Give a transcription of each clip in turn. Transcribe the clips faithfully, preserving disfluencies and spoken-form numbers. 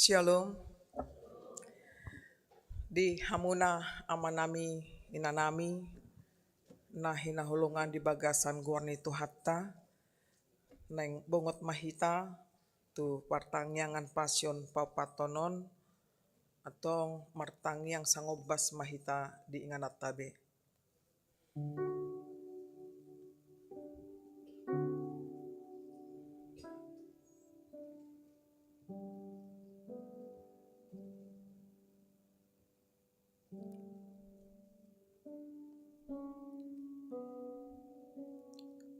Shalom. Di hamuna amanami, inanami, na hinaholongan di bagasan goar ni Tuhanta, naeng bongot ma hita tu partangiangan Pasion paopathon on, antong martangiang sangombas ma hita di ingananta be.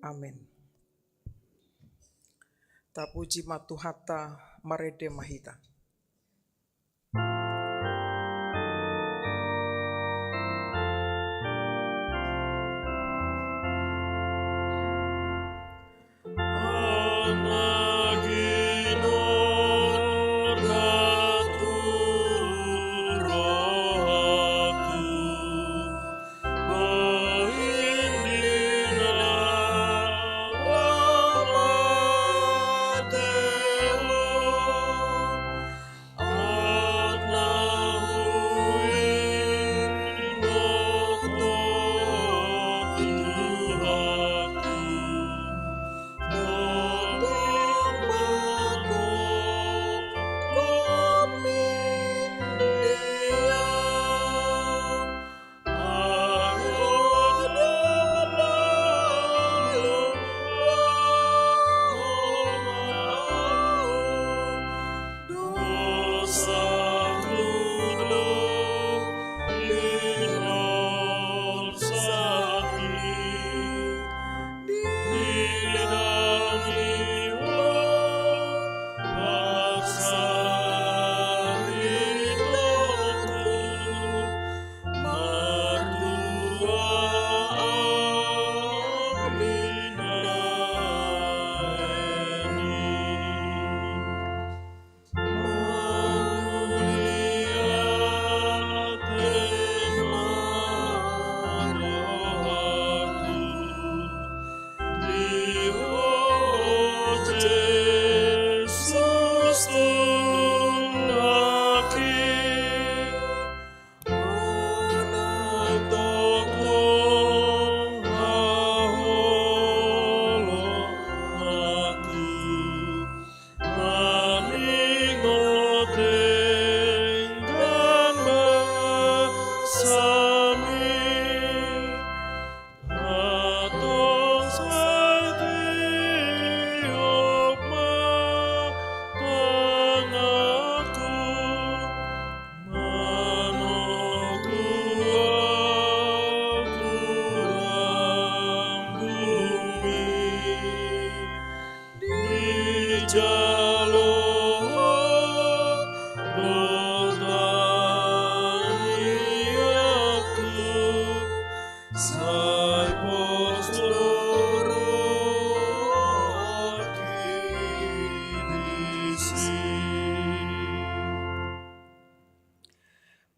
Amen. Tapuji ma Tuhanta, marende ma hita.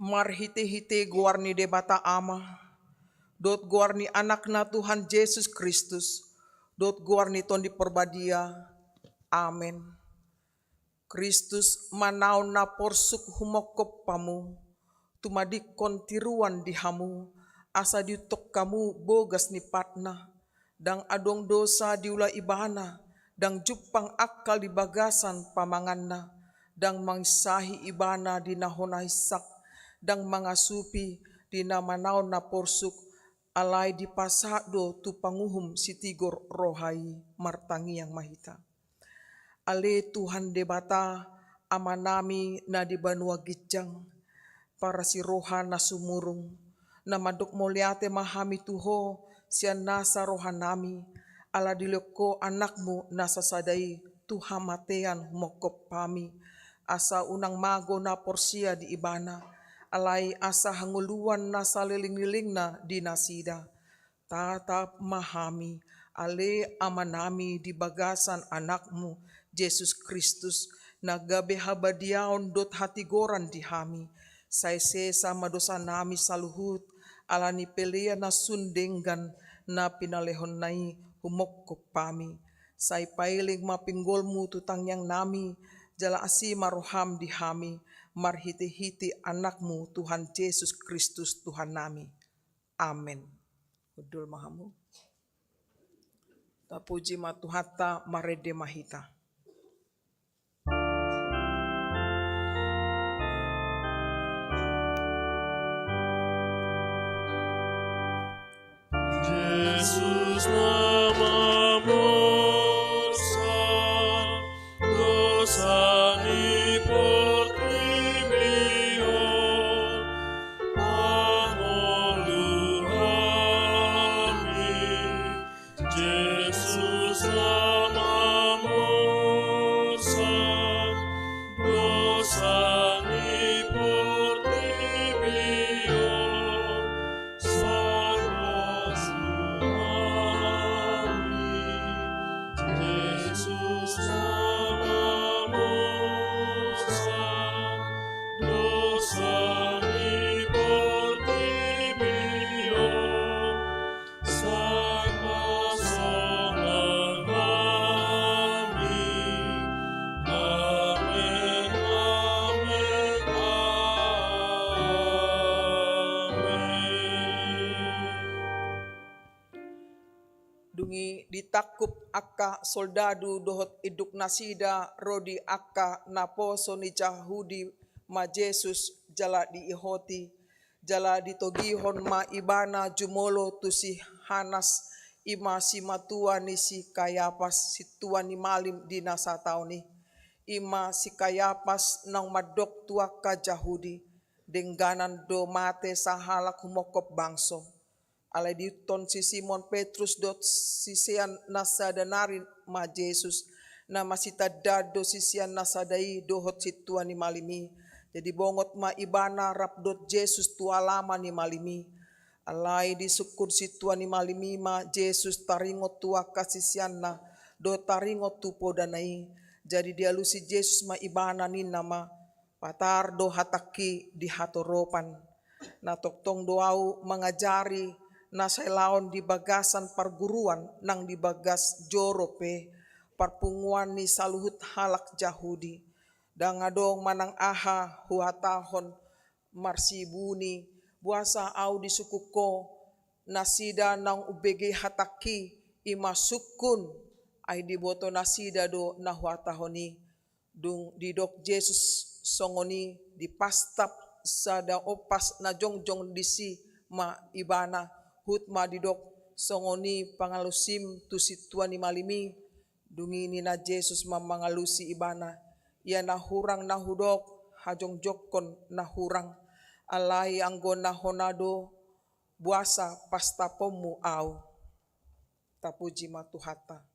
Marhitehite goar ni Debata Ama, dohot goar ni Anakna Tuhan Jesus Kristus, dohot goar ni Tondi Parbadia. Amen. Kristus manaon na porsuk humongkop hamu, tumadingkon tiruan di hamu, asa diuntong hamu bogas ni patna. Ndang adong dosa diula Ibana, ndang jumpang angkal di bagasan pamanganna, ndang manginsahi Ibana di na hona hinsak, ndang mangasupi di na manaon na porsuk, alai dipasahat do tu panguhum sitigor roha i. Martangiang ma hita. Ale Tuhan Debata, Amanami na di banua ginjang, parasiroha na sumurung, na mandok mauliate ma hami tu Ho sian nasa rohanami, ala dilehon Ho Anakmu na sasada i tu hamatean humongkop hami, asa unang mago na porsea di Ibana, alai asa hangoluan na saleleng-lelengna di nasida. Tatap ma hami, ale Amanami, di bagasan Anakmu, Jesus Kristus, na gabe habadiaon dohot hatigoran di hami. Sai sesa ma dosanami saluhut, ala ni pelean na sun denggan na pinalehonNa i humongkop hami. Sai paeleng ma pinggolMu tu tangiangnami, jala asi ma roham di hami, marhitehite Anakmu Tuhan Jesus Kristus Tuhannami. Amen. Hundul ma hamu. Tapuji ma Tuhanta, marende ma hita. Jesus na mamorsan dosa ni portibi on, mangolu hami. Jesus na mamorsan dosa ni portibi on, sai pasu hami. Jesus na mamorsan dosa ni portibi on, sai pasonang hami. Amen, amen, amen. Dung i ditangkup angka soldadu dohot induk nasida ro di angka naposo ni Jahudi ma Jesus, jala diihoti. Jala ditogihon ma ibana jumolo tu si Hanas, i ma simatua ni si Kayapas, sintua ni malim di na sataon i. I ma si Kayapas naung mandok tu angka Jahudi, dengganan do mate sahalak humongkop bangso. Alai diihuthon si Simon Petrus dohot sisean na sada nari ma Jesus, na masitandaan do sisean na sada i dohot sintua ni malim i. Jadi bongot ma ibana rap dohot Jesus tu alaman ni malim i. Alai disungkun sintua ni malim i ma Jesus taringot tu angka siseanna, dohot taringot tu podana i. Jadi dialusi Jesus ma ibana, ninna ma, Patar do hatangki di hatoropan. Na tongtong do ahu mangajari na sai laon di bagasan parguruan nang di bagas joro pe, parpunguan ni saluhut halak Jahudi. Ndang adong manang aha huhatahon marsibuni, boasa ahu disungkun ho, nasida naung umbege hatangki i ma sungkun, ai diboto nasida do na huhatahon i. Dung didok Jesus songon i, dipastap sada ompas na jongjong disi ma ibana, huhut ma didok songon i pangalusim tu sintua ni malim i. Dung i ninna Jesus ma mangalusi ibana, ia na hurang na hudok, hajongjongkon na hurang, alai anggo na hona do, boasa pastaponmu ahu. Tapuji ma Tuhanta.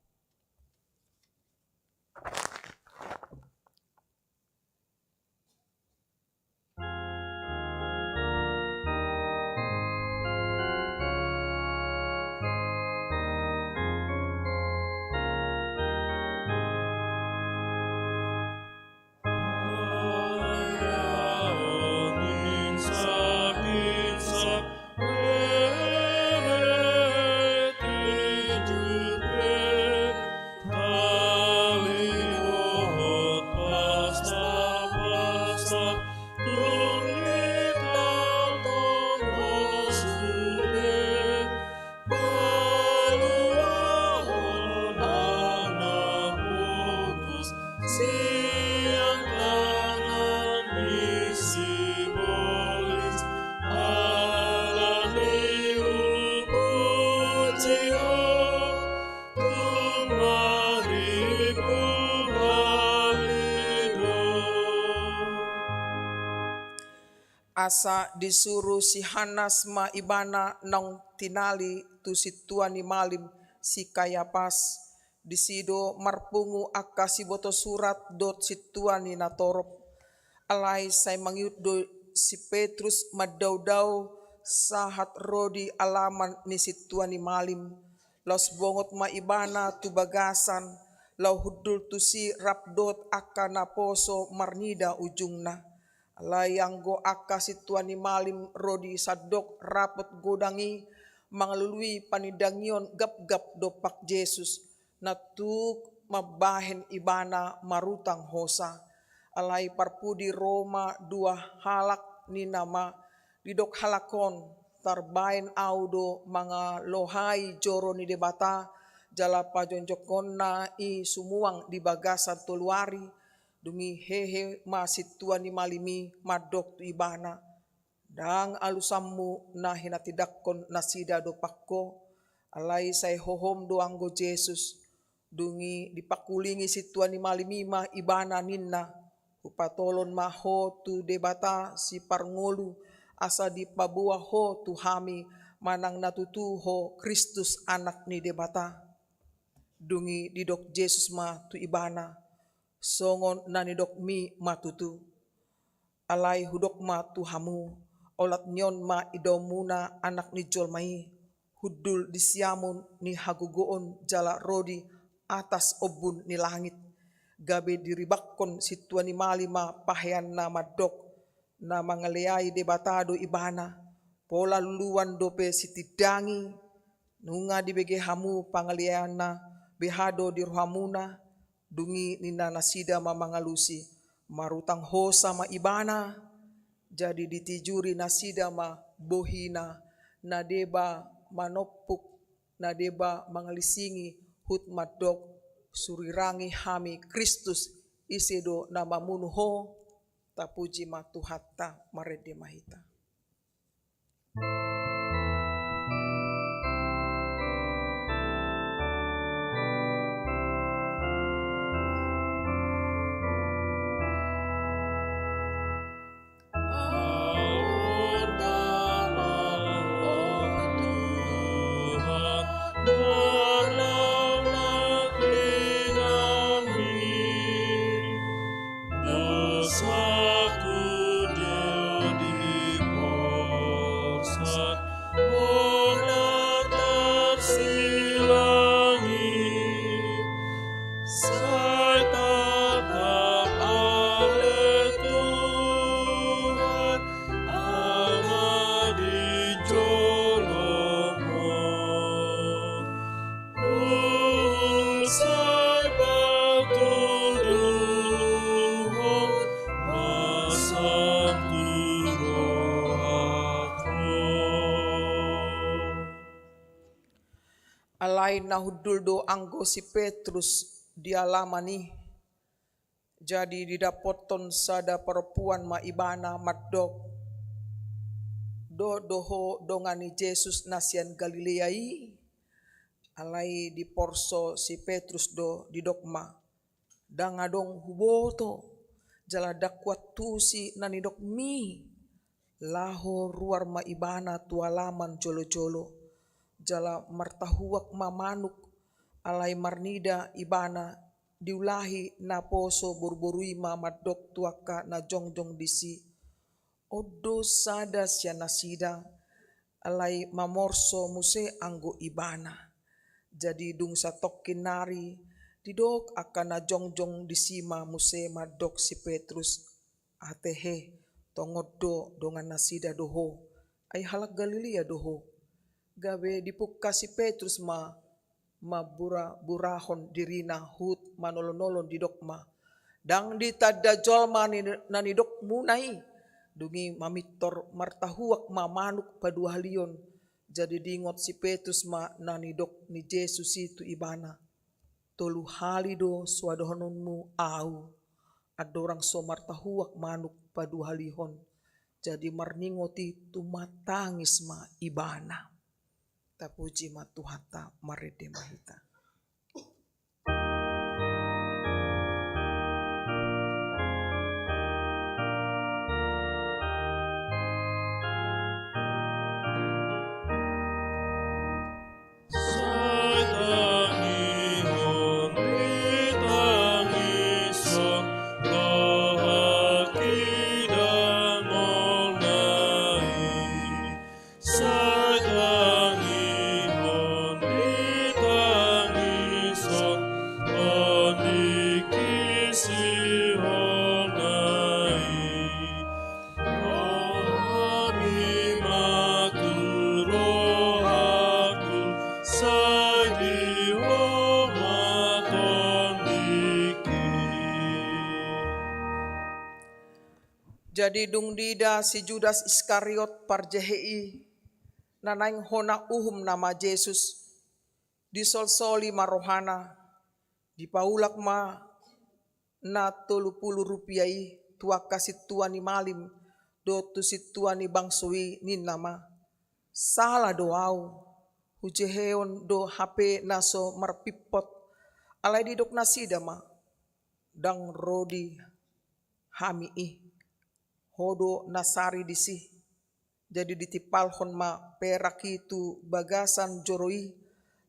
Paluahon anak bogus sian tangan ni sibolis, ala ni hupuji ho tung maripulali do. Asa disuru si Hanas ma ibana naung tinali tu sintua ni malim si Kayapas. Disi do marpungu angka siboto surat dohot sintua ni natorop. Alai sai mangihut do si Petrus mandaodao sahat ro di alaman ni sintua ni malim. Laos bongot ma ibana tu bagasan, laho hundul tusi rap dohot angka naposo marnida ujungna. Alai anggo angka sintua ni malim ro di sandok rapot godang i mangalului panindangion gapgap dompak Jesus, na tuk mambahen ibana marutang hosa. Alai parpudi ro ma dua halak, ninna ma: Didok halak on: Tarbaen ahu do mangalohai joro ni Debata jala pajongjongonna i sumuang di bagasan tolu ari. Dung i hehe ma sintua ni malim i mandok tu ibana: Ndang alusanmu na hinatindangkon nasida dompak ho, alai sai hohom do anggo Jesus. Dung i dipangkulingi sintua ni malim i ma ibana, ninna: Hupatolon ma ho tu Debata Siparngolu, asa dipaboa ho tu hami manang na tutu ho Kristus, Anak ni Debata. Dung i didok Jesus ma tu ibana: Songon na nidokmi ma tutu. Alai hudok ma tu hamu, olat ni on ma idaonmuna Anak ni jolma i, hundul di siamun ni hagogoon jala ro di atas ombun ni langit. Gabe diribangkon sintua ni malim ma paheanna mandok: Na mangaleai Debata do ibana. Pola luluan dope sitindangi. Nunga dibege hamu pangaleaina, beha do di rohamuna? Dung i ninna nasida ma mangalusi: Marutang hosa ma ibana. Jadi ditijuri nasida ma bohina, na deba manompuk, na deba mangalisingi, huhut mandok: Surirangi hami Kristus, ise do na mamunu ho? Tapuji ma Tuhanta. Marende ma hita. Dosaku do diporsat, holan tarsilangi. Sai tatap ale Tuhan, Ama di jolomu. Sai patuduhon ma sam tu rohangku. Alai na hundul do anggo si Petrus di alaman i. Jadi didapothon sada parompuan ma ibana mandok: Dohot do ho dongan ni Jesus na sian Galilea i? Alai diporso si Petrus do, didok ma: Ndang adong huboto, jala ndang huantusi na nidokmi. Laho ruar ma ibana tu alaman jolojolo, jala martahuak ma manuk. Alai marnida ibana, diulahi naposo boruboru i ma mandok tu angka na jongjong disi: On do sada sian nasida, alai mamorso muse anggo ibana. Jadi dung satongkin nari, didok angka na jongjong disi ma muse mandok si Petrus: Ate he, tongon do dongan nasida do ho, ai halak Galilea do ho. Gabe dipungka si Petrus ma mamburahon dirina, huhut manolonolon, didok ma: Ndang ditanda jolma ni, na nidokmuna i. Dung i mamintor martahuak ma manuk paduahalion. Jadi diingot si Petrus ma na nidok ni Jesus i tu ibana: Tolu hali do so adohononmu ahu, andorang so martahuak manuk paduahalihon. Jadi marningot i tumatangis ma ibana. Tapuji ma Tuhanta. Marende ma hita. Sai tangihon di tangihon rohangki di ngolunami. Sai tangihon di tangihon tondikkisihon nai. Rohami ma tu rohangku, sai di Ho ma tondingki. Jadi dung diida si Judas Iskariot parjehe i, na naeng hona uhum nama Jesus, disolsoli ma rohana, dipaulak ma na tolu pulu rupia i tu angka sintua ni malim dohot tu sintua ni bangso i, ninna ma: Sala do ahu, hujehehon do hape na so marpimpot. Alai didok nasida ma: Ndang ro di hami i, ho do na sari disi. Jadi ditimpalhon ma perak i tu bagasan joro i,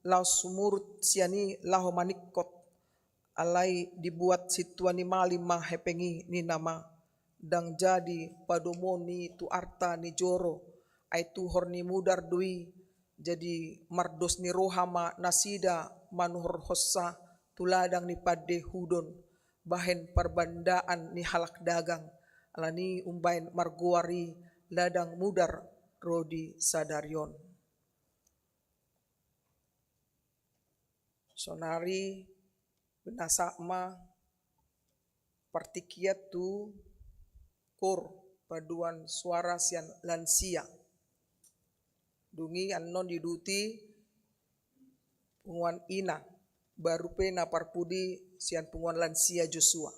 laos sumurut sian i laho maningkot. Alai dibuat sintua ni malim ma hepeng i, ninna ma: Ndang jadi padomuon i tu arta ni joro, ai tuhor ni mudar do i. Jadi mardos ni roha ma nasida manuhorhonsa tu ladang ni pandehudon, bahen parbandaan ni halak dagang. Alani i umbahen margoar i Ladang Mudar ro di sadari on. Saonari pinasahat ma partingkian tu KUR, Paduan Suara sian Lansia. Dung i annon diuduti punguan ina, baru pe na parpudi sian punguan lansia Josua.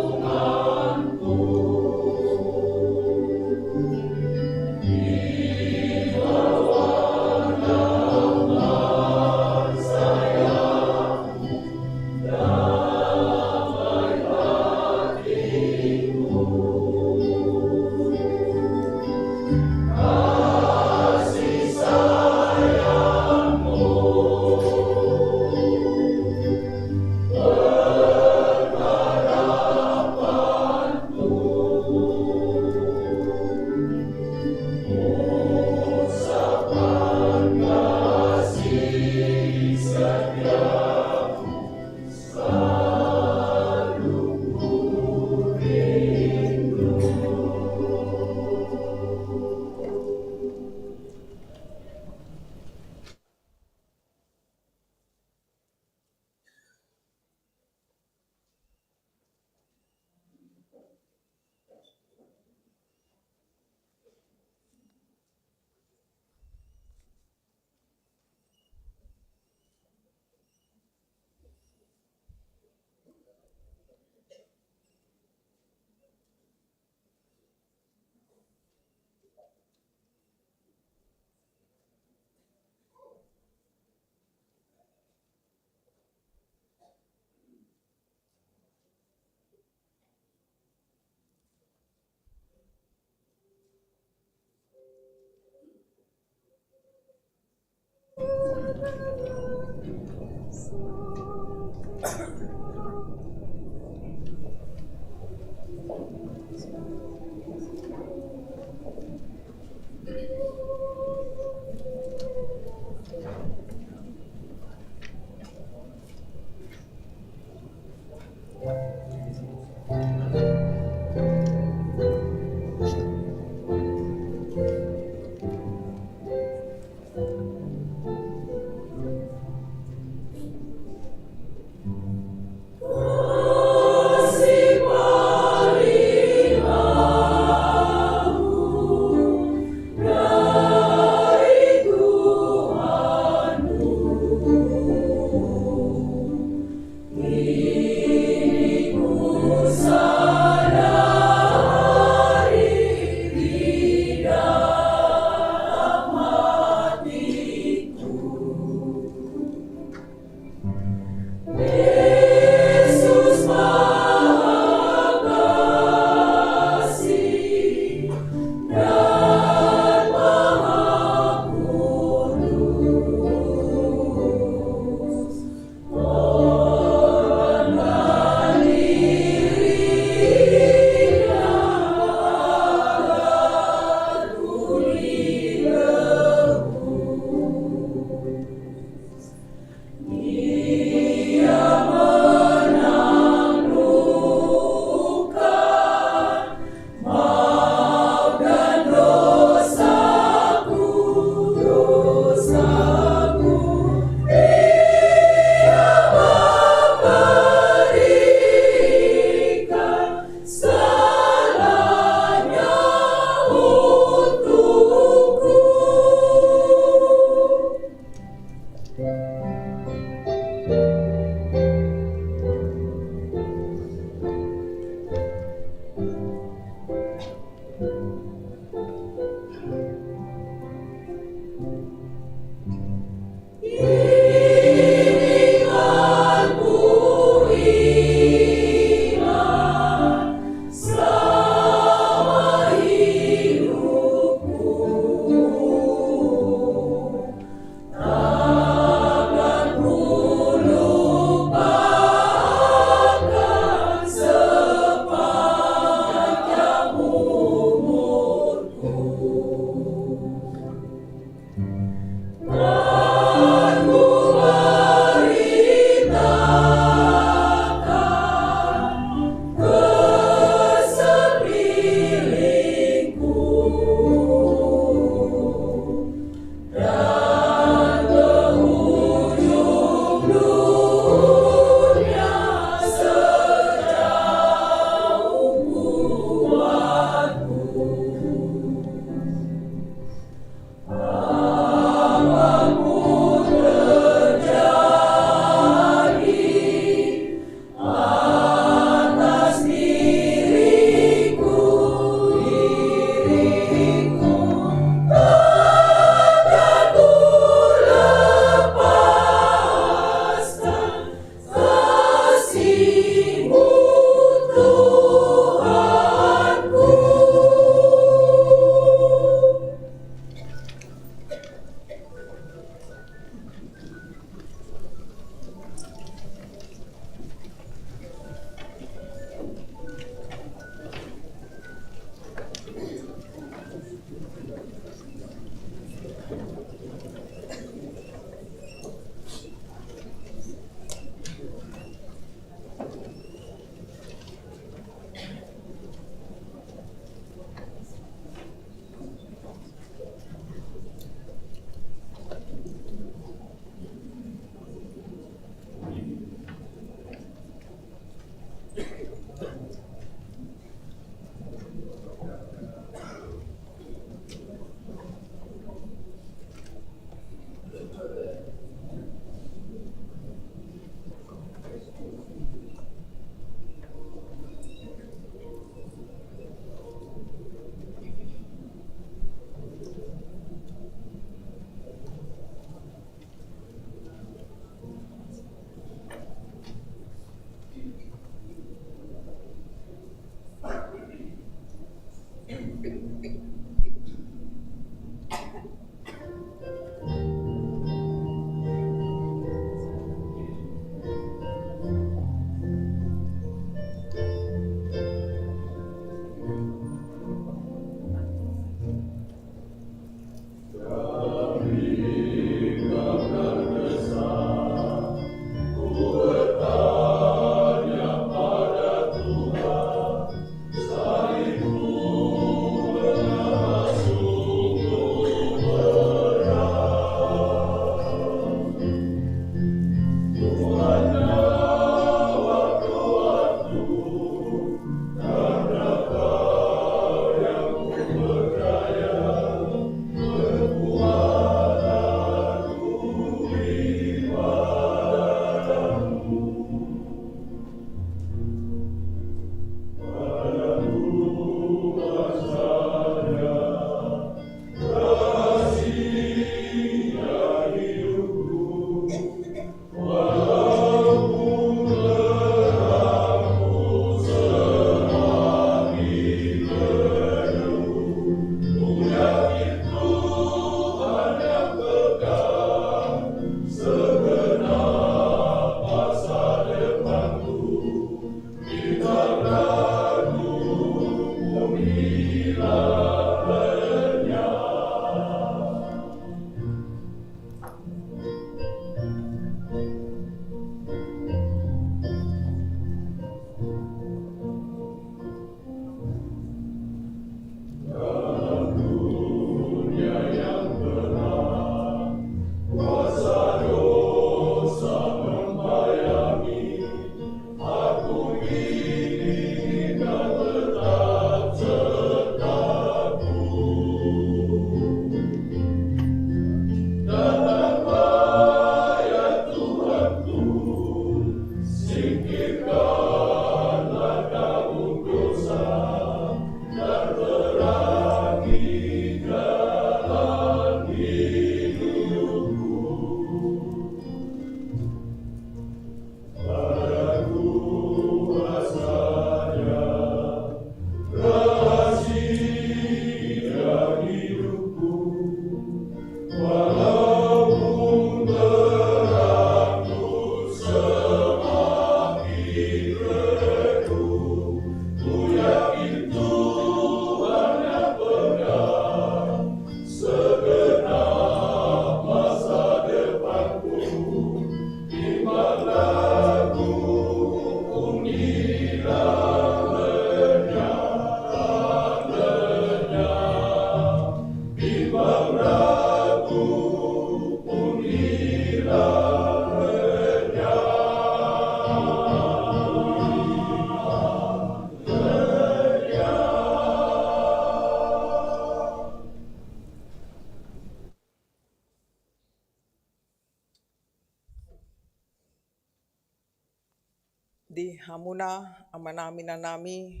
Di hamuna amanami, inanami,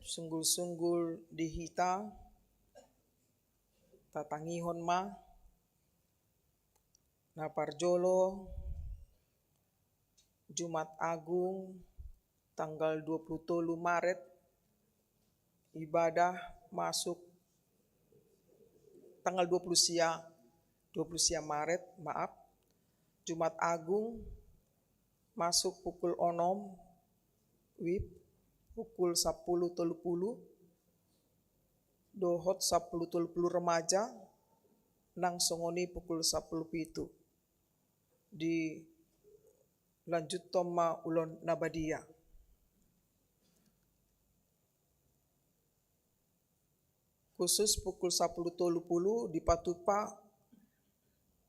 sunggul-sunggul di hita, tatangihon ma. Na parjolo, Jumat Agung, tanggal dua puluh tolu Maret, ibadah masuk tanggal dua puluh sia, dua puluh sia Maret, maaf, Jumat Agung masuk pukul onom WIB, pukul sapulu tolu pulu, dohot sapulu tolu pulu remaja, nang songon i pukul sapulu pitu. Dilanjuthon ma ulaon na badia. Khusus pukul sapulu tolu pulu dipatupa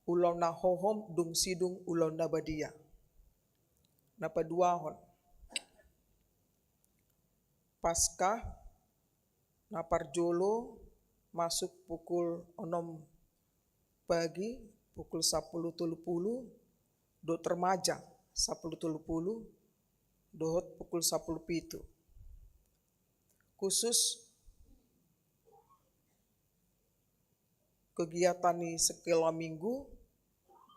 ulaon na hohom dung sidung ulaon na badia. Na paduahon, Paskah, na parjolo masuk pukul onom pagi, pukul sapulu tolu pulu, dohot remaja sapulu tolu pulu, dohot pukul sapulu pitu. Khusus kegiatan ni Sekolah Minggu,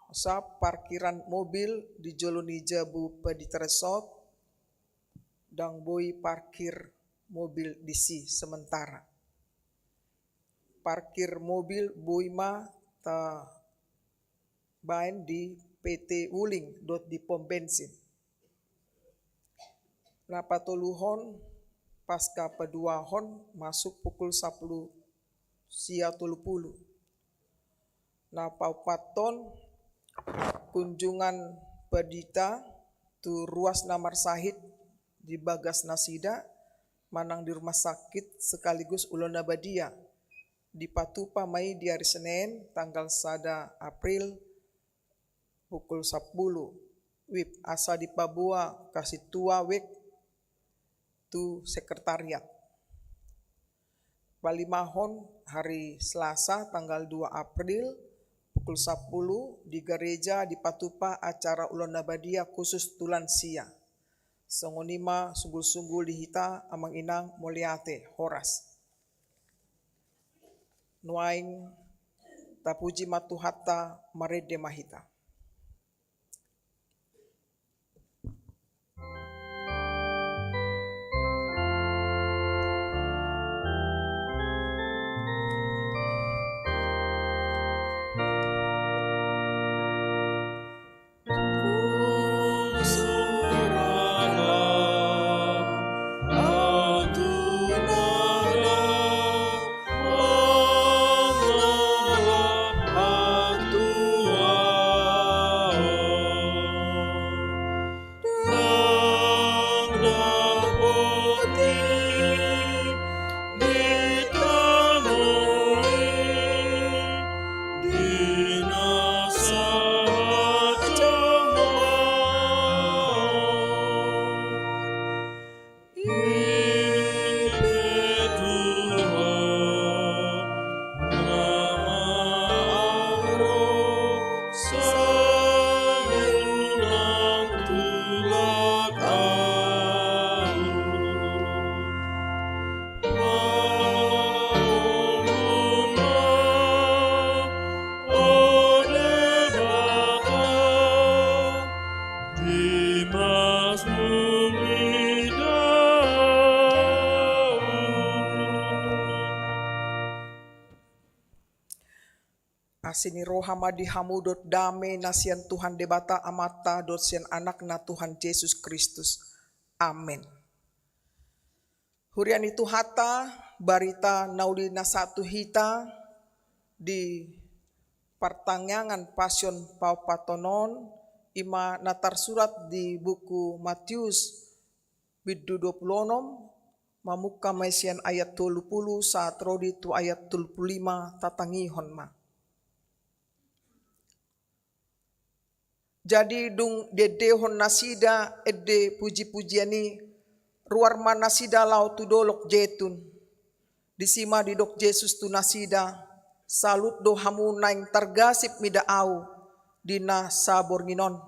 asa parkiran mobil di jolo ni jabu Pandita Resort, ndang boi parkir mobil disi sementara. Parkir mobil boi ma tabaen di PT Wuling dohot di pom bensin. Na patoluhon, Paskah paduahon masuk pukul sapulu sia tolu pulu. Na paopathon, kunjungan pandita tu ruas na marsahit di bagas nasida manang di rumah sakit sekaligus ulaon na badia. Dipatupa ma i di ari Senin tanggal sada April pukul sapulu WIB, asa dipaboa Kasituan WIB tu sekretariat. Palimahon, hari Selasa tanggal dua April pukul sapulu di gareja dipatupa acara ulaon na badia khusus tu lansia. Songon i ma sunggul-sunggul di hita, amang inang, mauliate, horas. Nuaeng tapuji ma Tuhanta, marende ma hita. Asi ni roha ma di hamu dohot dame na sian Tuhan Debata Amanta dohot sian Anakna Tuhan Jesus Kristus. Amen. Huria ni Tuhanta, barita na uli na sahat tu hita di partangiangan Pasion paompathon on, i ma na tarsurat di buku Matius, bindu dua pulu onom, mamungka ma i sian ayat tolu pulu sahat ro di tu ayat tolu pulu lima. Tatangihon ma. Jadi dung diendehon nasida ende pujipujian i, ruar ma nasida laho tu Dolok Jetun. Disi ma didok Jesus tu nasida: Saluhut do hamu naeng targasip mida Ahu di na saborngin on.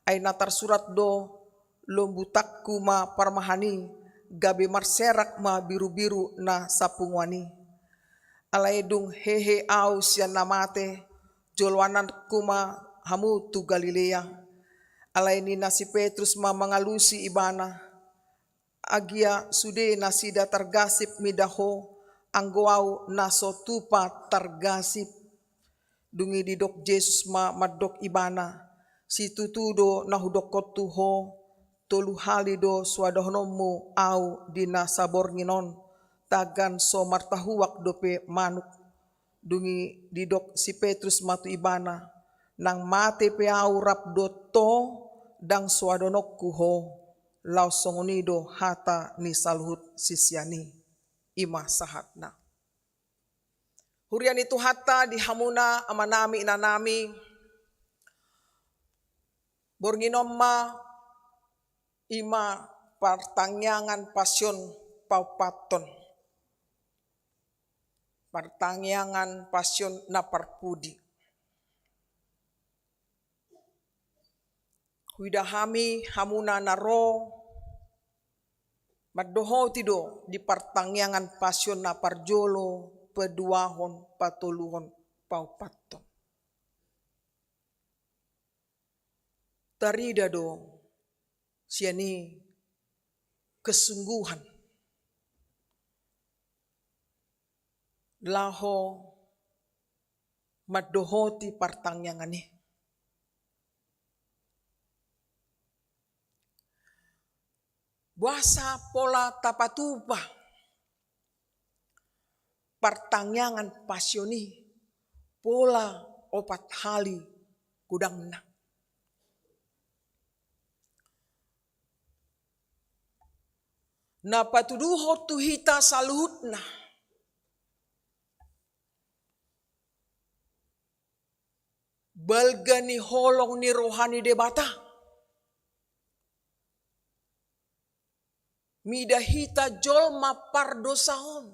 Ai na tarsurat do: Lombutangku ma parmahan i, gabe marserak ma birubiru na sapunguan i. Alai dung hehe Ahu sian na mate, joloanku ma hamu tu Galilea. Alai ninna si Petrus ma mangalusi Ibana: Agia sude nasida targasip mida Ho, anggo ahu na so tupa targasip. Dung i didok Jesus ma mandok ibana: Situtu do na hudokkon tu ho, tolu hali do soadahononmu Ahu di na saborngin on, tagan so martahuak dope manuk. Dung i didok si Petrus ma tu Ibana: Nang mate pe ahu rap dohot Ho, ndang soadahononku Ho. Laos songon i do hata ni saluhut sisean i. I ma sahatna. Huria ni Tuhanta, di hamuna amanami, inanami, borngin on ma, i ma partangiangan Pasion paompathon. Partangiangan Pasion na parpudi. Huida hami hamuna na ro mandohoti do di partangiangan Pasion na parjolo, paduahon, patoluhon, paompathon. Tarida do sian i kesungguhan laho mandohoti partangiangan i. Boasa pola tapatupa partangiangan Pasion i pola opat hali godangna? Na patuduhon tu hita saluhutna, balga ni holong ni roha ni Debata mida hita jolma pardosa on.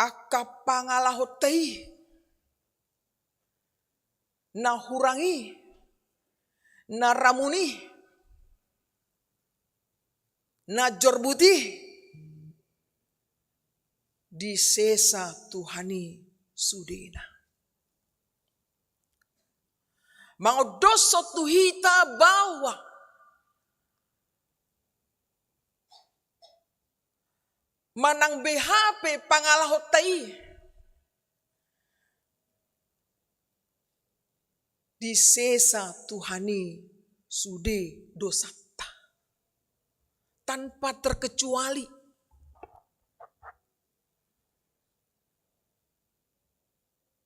Angka pangalahonta i, na hurang i, na ramun i, na jorbut i, disesa Tuhan i sudena. Mangondoshon tu hita bahwa manang beha pe pangalahonta i, disesa Tuhan i sude dosanta tanpa terkecuali.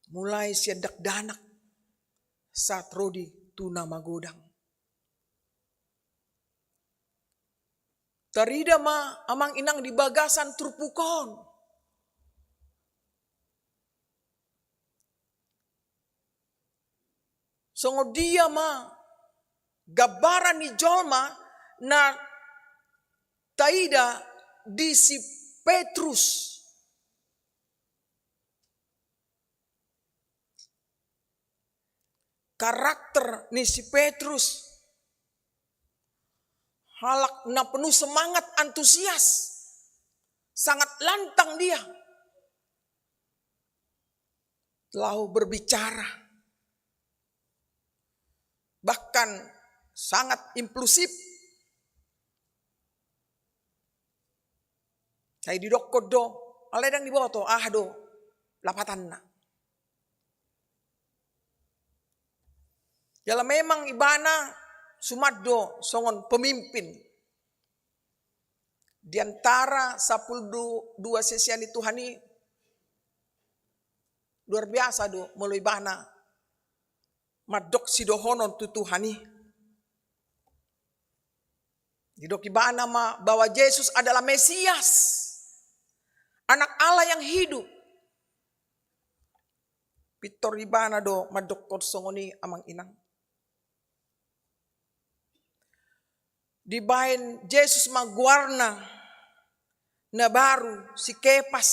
Mulai sian dakdanak sahat ro di tu na magodang. Tarida ma amang inang di bagasan turpuk on. Songon dia ma gambaran ni jolma na taida di si Petrus. Karakter ni si Petrus, halak na penuh semangat, antusias, sangat lantang dia laho berbicara, bahkan sangat impulsif. Sai didokkon do, alai ndang diboto aha do lapatanna. Jala memang ibana suman do songon pemimpin di antara sampulu dua sisean ni Tuhan i. Luar biasa do molo ibana mandok sidohonon tu Tuhan i. Didok ibana ma bahwa Jesus adalah Mesias, Anak Allah yang hidup. Pintor ibana do mandokkon songon i, amang inang. Dibaen Jesus ma goarna na baru, si Kepas,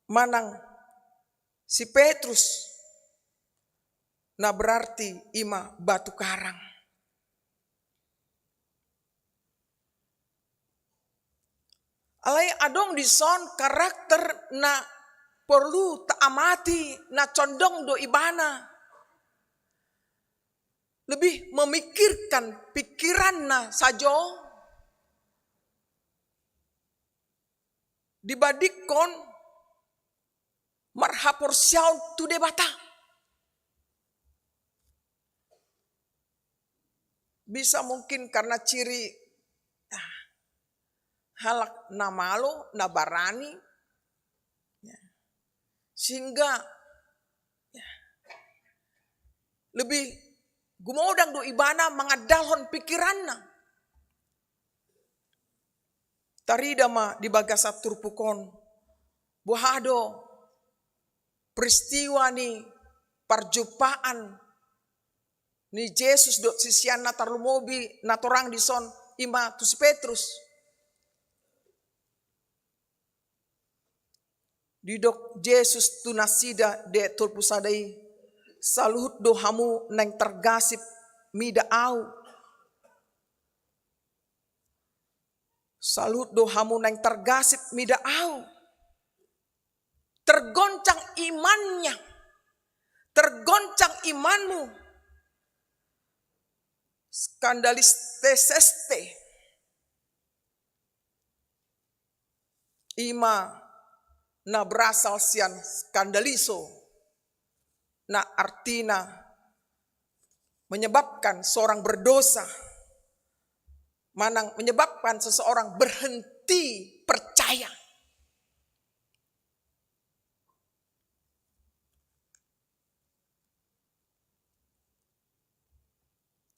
manang si Petrus, na berarti i ma batu karang. Alai adong dison karakter na porlu taamati, na condong do ibana lebih memikirkan pikiranna sajo dibandingkon marhaporseaon tu Debata. Bisa mungkin karena ciri, ah, halak na malo, na barani, ya, sehingga, ya, lebih gumodang do ibana mangandalhon pikiranna. Tarida ma di bagasan turpuk on, boha do peristiwa ni parjumpaan ni Jesus dohot siseanna, tarlumobi na torang dison, i ma tu si Petrus. Didok Jesus tu nasida di ayat tolu pulu sada i, "Saluhut do hamu naeng targasip mida Ahu." Saluhut do hamu naeng targasip mida Ahu. Tergoncang imannya, tergoncang imanmu. Skandalisesete. I ma na berasal sian skandalizo, na artina menyebabkan seorang berdosa, manang menyebabkan seseorang berhenti percaya.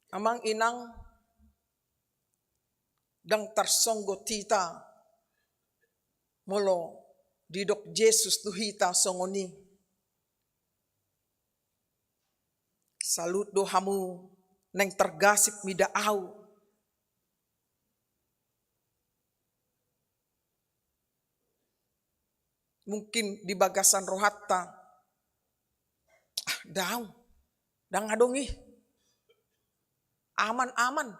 Amang inang, ndang tarsonggot hita molo didok Jesus tu hita songon i. Saluhut do hamu naeng targasip mida Ahu. Mungkin di bagasan rohanta, "Ah, daong, ndang adong i. Aman-aman.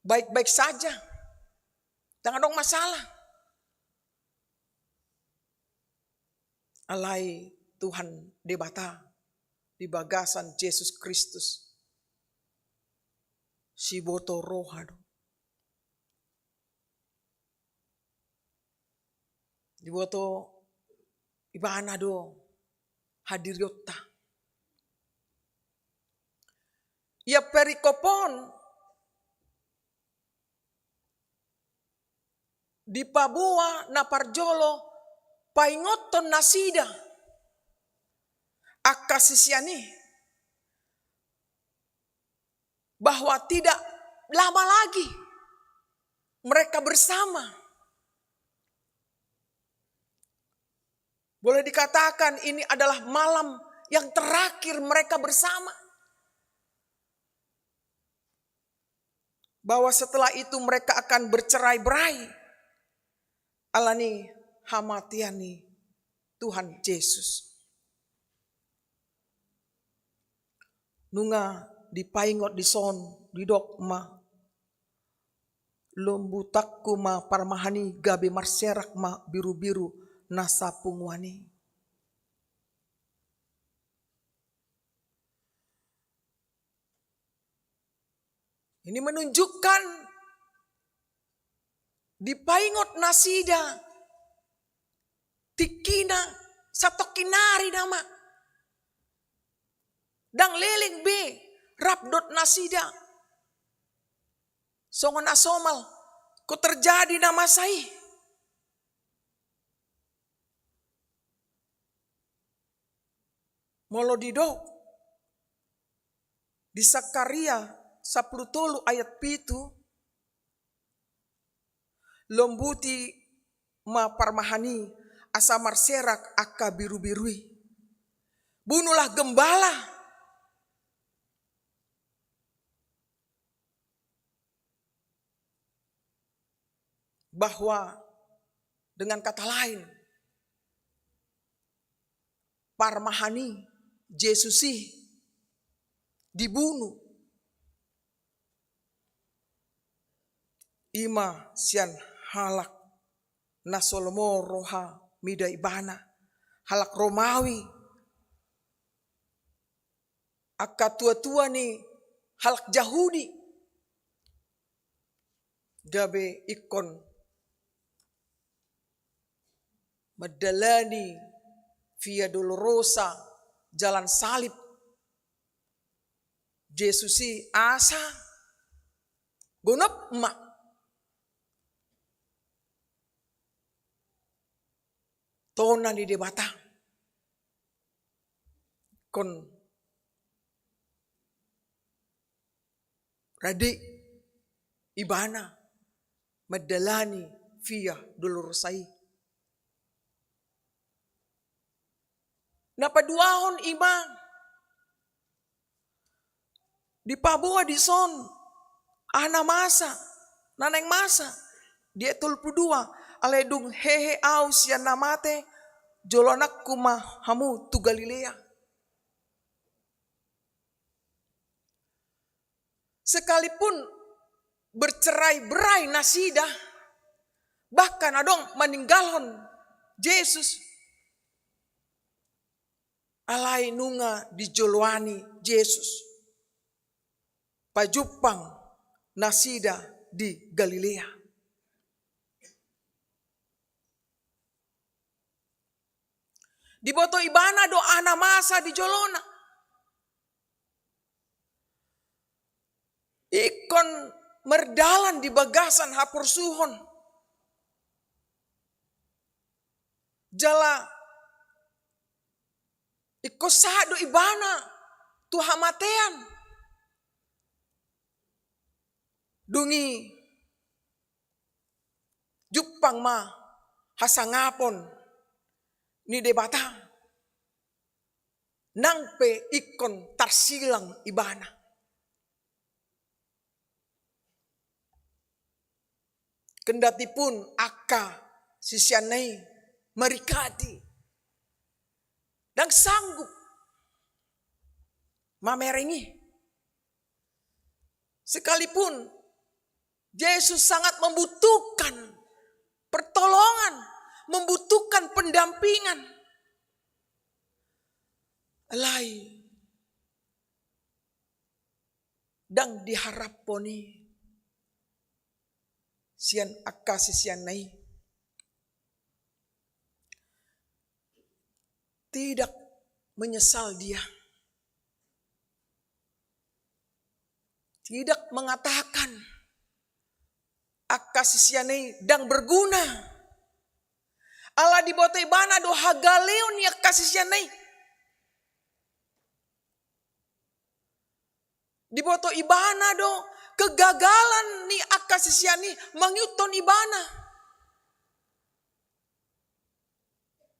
Baik-baik saja. Ndang adong masalah." Alai Tuhan Debata di bagasan Jesus Kristus, siboto roha do. Diboto ibana do hadirionta. Ia perikop on dipaboa na parjolo paingothon nasida angka sisean i bahwa tidak lama lagi mereka bersama. Boleh dikatakan ini adalah malam yang terakhir mereka bersama. Bahwa setelah itu mereka akan bercerai-berai. Alani hamatean ni Tuhan Jesus. Nunga dipaingot dison, didok ma, "Lombutanku ma parmahan i, gabe marserak ma birubiru na sapunguan i." Ini menunjukkan dipaingot nasida tingkina satongkin ari nama. Ndang leleng be rap dohot nasida songon na somal, ingkon terjadi na masa i. Molo didok di Sakaria sampulu tolu ayat pitu, lombuti ma parmahan i asa marserak angka birubiru i. Bunuhlah gembala. Bahwa dengan kata lain, parmahan i, Jesus i dibunu. I ma sian halak na so lomo roha mida ibana, halak Romawi, angka tuatua ni halak Jahudi, gabe ingkon mandalani Via Dolorosa, jalan salib, Jesus i asa gonop ma tona ni Debata. Ingkon rade ibana mandalani Via Dolorosa i. Na paduahon i ma dipaboa dison aha na masa, na naeng masa. Di ayat tolu pulu dua, alai dung hehe ahu sian na mate, joloanku ma hamu tu Galilea. Sekalipun bercerai-berai nasida, bahkan adong maninggalhon Jesus, alai nunga dijoloani Jesus pajumpang nasida di Galilea. Diboto ibana do aha na masa di jolona. Ingkon mardalan di bagasan haporsuhon. Jala ingkon sahat do ibana tu hamatean. Dung i jumpang ma hasangapon ni Debata. Nang pe ingkon tarsilang ibana. Kendatipun angka siseanna i marikati, ndang sanggup mamereng i. Sekalipun Jesus sangat membutuhkan pertolongan, membutuhkan pendampingan, alai ndang diharaphon i sian angka siseanna i. Tidak menyesal dia. Tidak mengatakan angka siseanna i ndang berguna. Ala diboto ibana do hagaleon ni angka siseanna i. Diboto ibana do kegagalan ni angka sisean i mangihuthon ibana.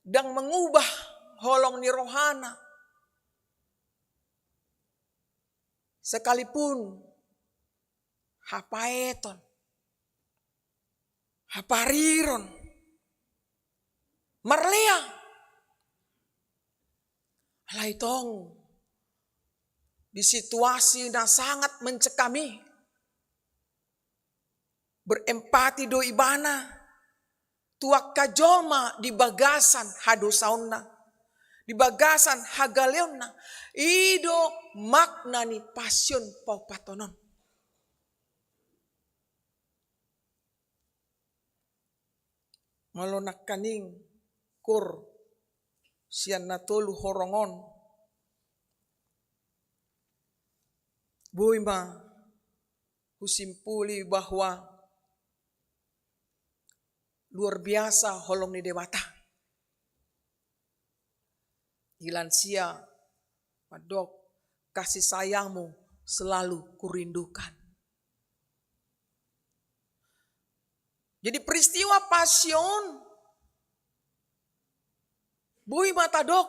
Ndang mengubah holong ni rohana. Sekalipun hapaeton, hapariron, marlea. Alai tong di situasi na sangat mencekam i, berempati do ibana tu angka jolma di bagasan hadosaonna, di bagasan hagaleonna. I do makna ni Passion Paopathon on. Molo nangkaning Kor sian na tolu horong on, boi ma husimpuli bahwa luar biasa holong ni Debata. Di lansia mandok, "Kasih sayang-Mu selalu kurindukan." Jadi peristiwa Pasion, boi ma tadok,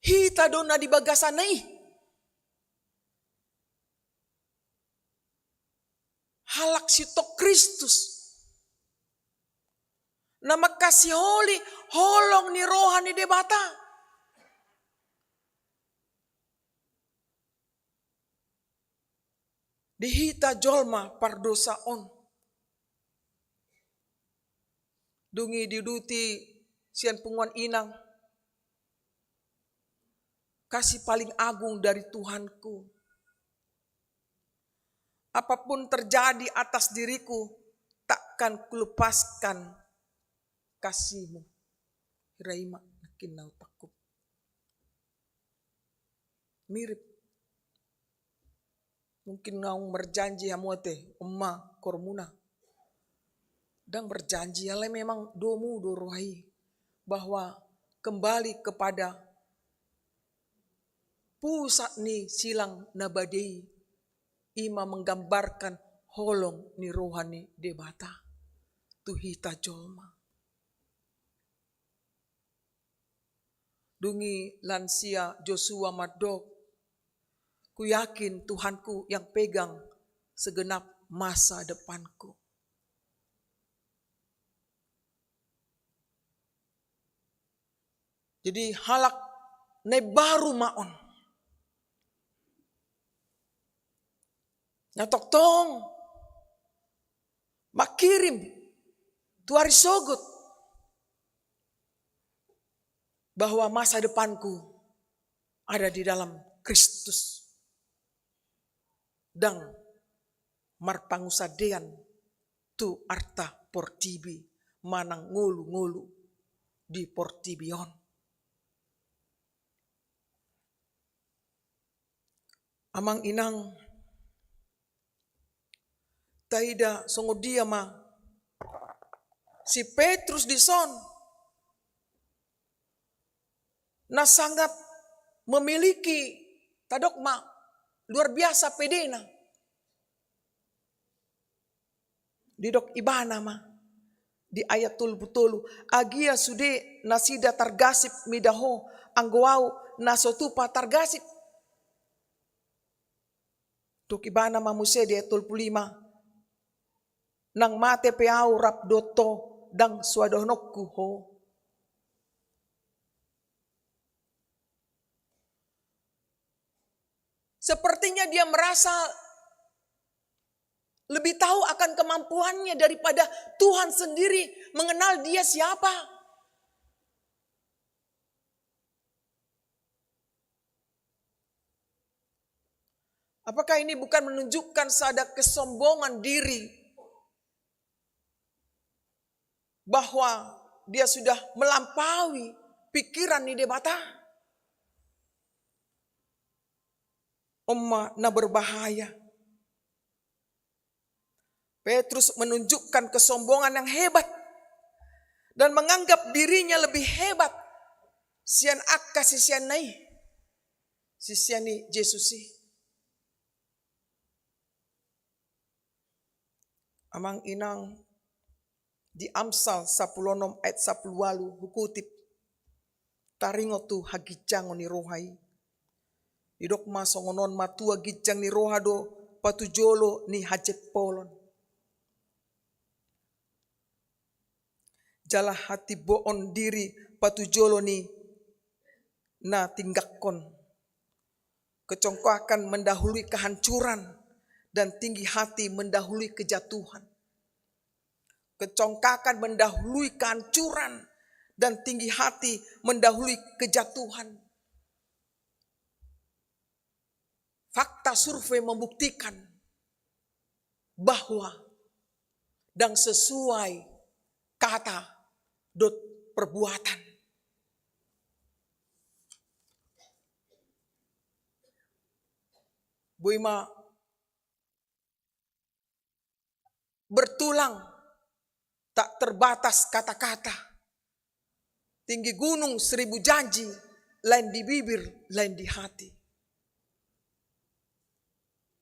hita do na di bagasan i. Halak sintong Kristus na mangkasiholi holong ni roha ni Debata. Di hita jolma pardosa on. Dung i diuduti sian punguan inang, "Kasih paling agung dari Tuhanku. Apapun terjadi atas diriku, takkan kulepaskan kasih-Mu." Hira i ma nangkin na hutangkup. Mirip. Mungkin naung marjanji hamu ate, on ma kormuna. Ndang marjanji, alai memang domu do roha i, bahwa kembali kepada pusat ni silang na bade i, i ma menggambarkan holong ni roha ni Debata tu hita jolma. Dung i lansia Josua mandok, "Kuyakin Tuhanku yang pegang segenap masa depanku." Jadi halak na imbaru ma on. Na tongtong mangkirim tu ari sogot bahwa masa depanku ada di dalam Kristus. Ndang marpangunsandean tu arta portibi manang ngolu-ngolu di portibi on. Amang inang, taida songon dia ma si Petrus dison na sangat memiliki, tadok ma, luar biasa pedena. Didok ibana ma di ayat tolu pulu tolu, "Agia sude nasida targasip mida Ho, anggo ahu na so tupa targasip." Didok ibana ma muse di ayat tolu pulu lima, "Nang mate pe ahu rap dohot Ho, ndang so adahononku Ho." Sepertinya dia merasa lebih tahu akan kemampuannya daripada Tuhan sendiri mengenal dia siapa. Apakah ini bukan menunjukkan sada kesombongan diri bahwa dia sudah melampaui pikiran ni Debata? On ma na berbahaya. Petrus menunjukkan kesombongan yang hebat dan menganggap dirinya lebih hebat sian angka siseanna i, sisean ni Jesus i. Amang inang, di Amsal sampulu onom ayat sampulu ualu hukutip, taringot tu haginjangon ni roha i. Didok ma songon on, matua ginjang ni roha do patujolo ni hajempolon, jala hatimboon diri patujolo ni na tinggangkon. Kecongkakan mendahului kehancuran, dan tinggi hati mendahului kejatuhan. Kecongkakan mendahului kehancuran, dan tinggi hati mendahului kejatuhan. Fakta survei membuktikan bahwa ndang sesuai kata dohot perbuatan. Boi ma bertulang, tak terbatas kata-kata. Tinggi gunung seribu janji, lain di bibir, lain di hati.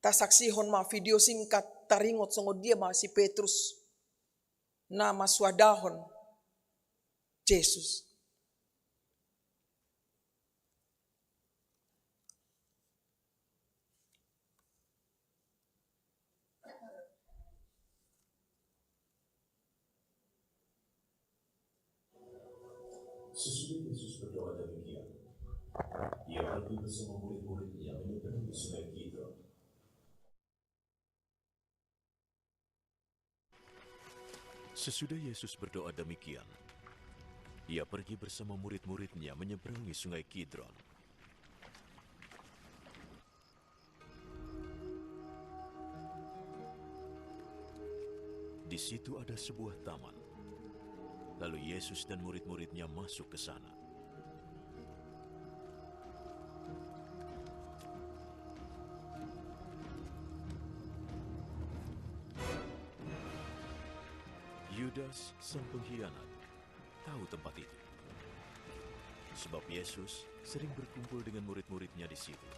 Tasaksihon ma video singkat, taringot songon dia ma si Petrus na masuadahon Jesus. Sesudah Yesus berdoa demikian, Ia pergi bersama murid-muridnya menyeberangi Sungai Kidron. Sesudah Yesus berdoa demikian, Ia pergi bersama murid-muridnya menyeberangi Sungai Kidron. Di situ ada sebuah taman. Lalu Yesus dan murid-muridnya masuk ke sana. Yudas, sang pengkhianat, tahu tempat itu, sebab Yesus sering berkumpul dengan murid-muridnya di situ.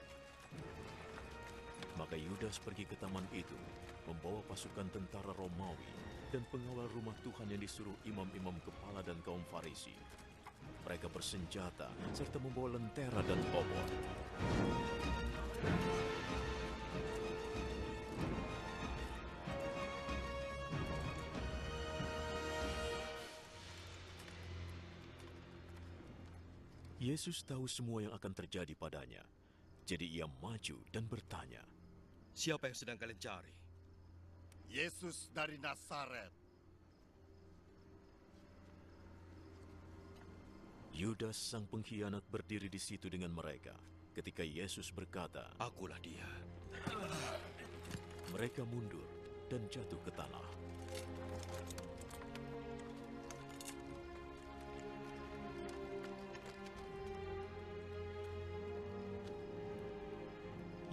Maka Yudas pergi ke taman itu, membawa pasukan tentara Romawi dan pengawal rumah Tuhan yang disuruh imam-imam kepala dan kaum Farisi. Mereka bersenjata serta membawa lentera dan obor. Yesus tahu semua yang akan terjadi padanya. Jadi Ia maju dan bertanya, "Siapa yang sedang kalian cari?" "Yesus dari Nazaret." Yudas, sang pengkhianat, berdiri di situ dengan mereka ketika Yesus berkata, "Akulah Dia." Mereka mundur dan jatuh ke tanah.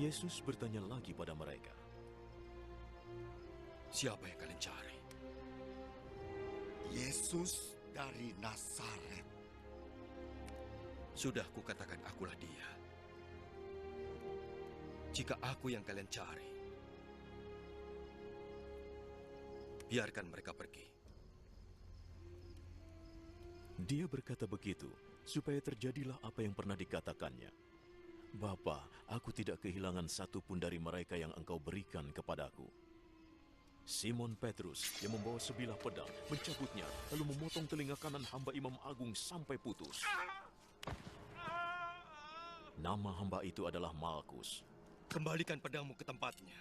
Yesus bertanya lagi pada mereka, "Siapa yang kalian cari?" "Yesus dari Nazaret." "Sudah kukatakan, akulah Dia. Jika Aku yang kalian cari, biarkan mereka pergi." Dia berkata begitu supaya terjadilah apa yang pernah dikatakannya, "Bapa, Aku tidak kehilangan satu pun dari mereka yang Engkau berikan kepada-Ku." Simon Petrus yang membawa sebilah pedang mencabutnya, lalu memotong telinga kanan hamba imam agung sampai putus. Nama hamba itu adalah Malkus. "Kembalikan pedangmu ke tempatnya.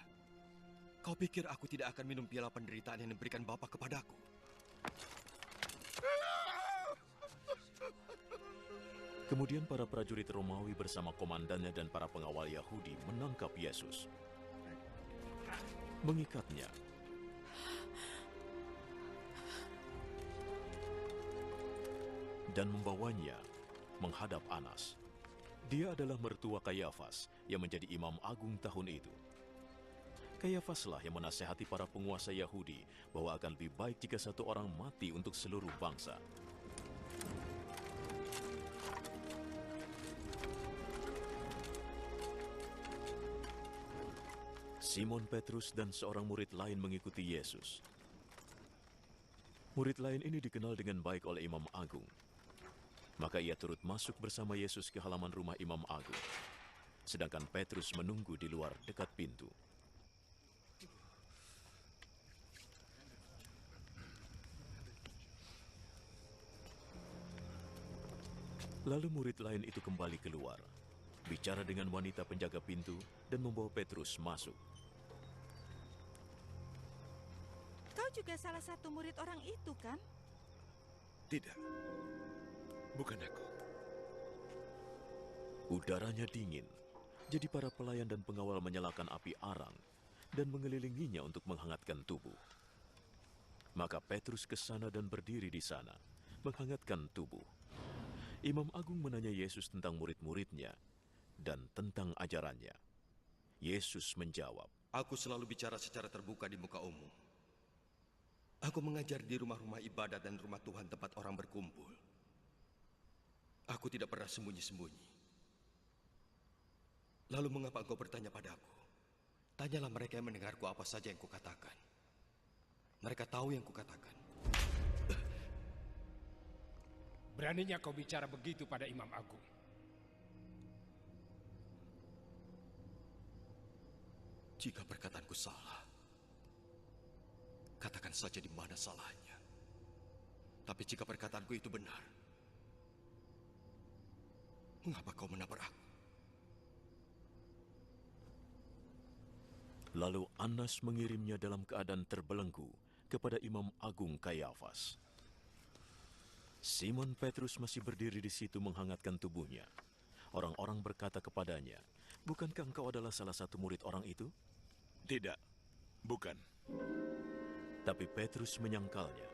Kau pikir Aku tidak akan minum piala penderitaan yang diberikan Bapa kepada-Ku?" Kemudian para prajurit Romawi bersama komandannya dan para pengawal Yahudi menangkap Yesus, mengikatnya, dan membawanya menghadap Anas. Dia adalah mertua Kayafas yang menjadi imam agung tahun itu. Kayafaslah yang menasehati para penguasa Yahudi bahwa akan lebih baik jika satu orang mati untuk seluruh bangsa. Simon Petrus dan seorang murid lain mengikuti Yesus. Murid lain ini dikenal dengan baik oleh imam agung. Maka ia turut masuk bersama Yesus ke halaman rumah imam agung. Sedangkan Petrus menunggu di luar dekat pintu. Lalu murid lain itu kembali keluar, bicara dengan wanita penjaga pintu, dan membawa Petrus masuk. "Kau juga salah satu murid orang itu, kan?" "Tidak, bukan aku." Udaranya dingin, jadi para pelayan dan pengawal menyalakan api arang dan mengelilinginya untuk menghangatkan tubuh. Maka Petrus ke sana dan berdiri di sana, Menghangatkan tubuh. Imam Agung menanya Yesus tentang murid-muridnya dan tentang ajarannya. Yesus menjawab, "Aku selalu bicara secara terbuka di muka umum. Aku mengajar di rumah-rumah ibadat dan rumah Tuhan tempat orang berkumpul. Aku tidak pernah sembunyi-sembunyi. Lalu mengapa engkau bertanya padaku? Tanyalah mereka yang mendengarku apa saja yang kukatakan. Mereka tahu yang kukatakan." Beraninya kau bicara begitu pada Imam Agung. Jika perkataanku salah, katakan saja di mana salahnya. Tapi jika perkataanku itu benar, mengapa kau menabrak aku? Lalu Annas mengirimnya dalam keadaan terbelenggu kepada Imam Agung Kayafas. Simon Petrus masih berdiri di situ menghangatkan tubuhnya. Orang-orang berkata kepadanya, "Bukankah engkau adalah salah satu murid orang itu?" "Tidak, bukan." Tapi Petrus menyangkalnya.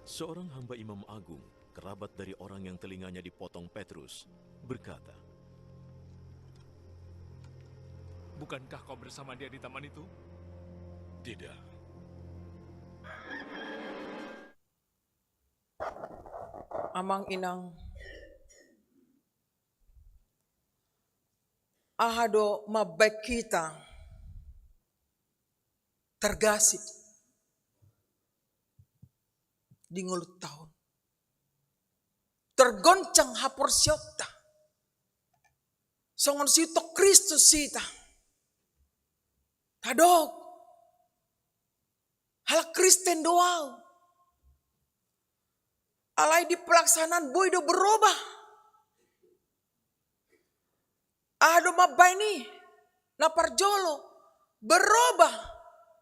Seorang hamba Imam Agung, kerabat dari orang yang telinganya dipotong Petrus, berkata, "Bukankah kau bersama dia di taman itu?" "Tidak." Amang inang, aha do mambaen hita targasip di ngolunta on? Tergoncang haporseaonta. Songon siutok Kristus hita. Tadok. Halak Kristen do ahu. Alai di pelaksanaan boi do berobah. Aha do mambaen i? Na parjolo, berobah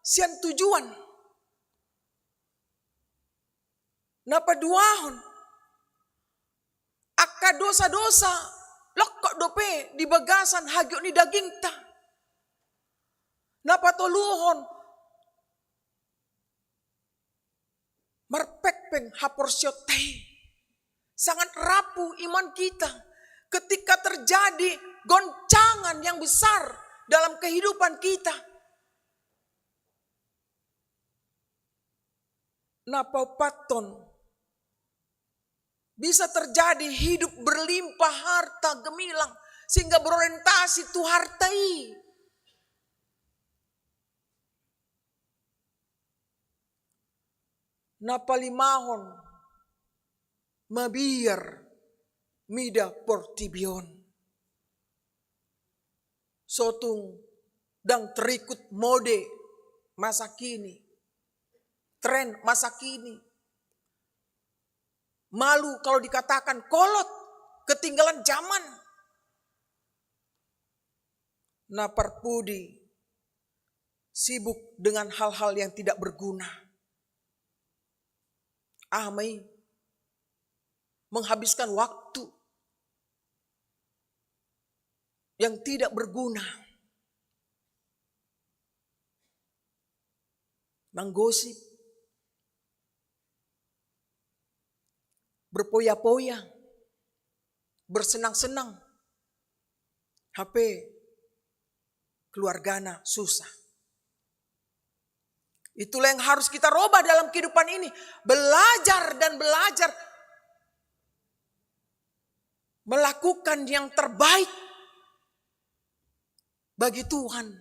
sian tujuan. Na paduahon, angka dosa-dosa longkot dope di bagasan hagiot ni dagingta. Na patoluhon, marpengpeng haporseaonta i. Sangat rapuh iman kita ketika terjadi goncangan yang besar dalam kehidupan kita. Na paopathon, bisa terjadi hidup berlimpah, harta gemilang, sehingga berorientasi tu harta i. Na palimahon, mabiar mida portibi on. Sotung ndang terikut mode masa kini, tren masa kini. Malu kalau dikatakan kolot, ketinggalan zaman. Na parpudi, sibuk dengan hal-hal yang tidak berguna. Aha ma i? Menghabiskan waktu yang tidak berguna. Manggosip, berpoya-poya, bersenang-senang. Hape keluargana susah. Itulah yang harus kita robah dalam kehidupan ini. Belajar dan belajar melakukan yang terbaik bagi Tuhan.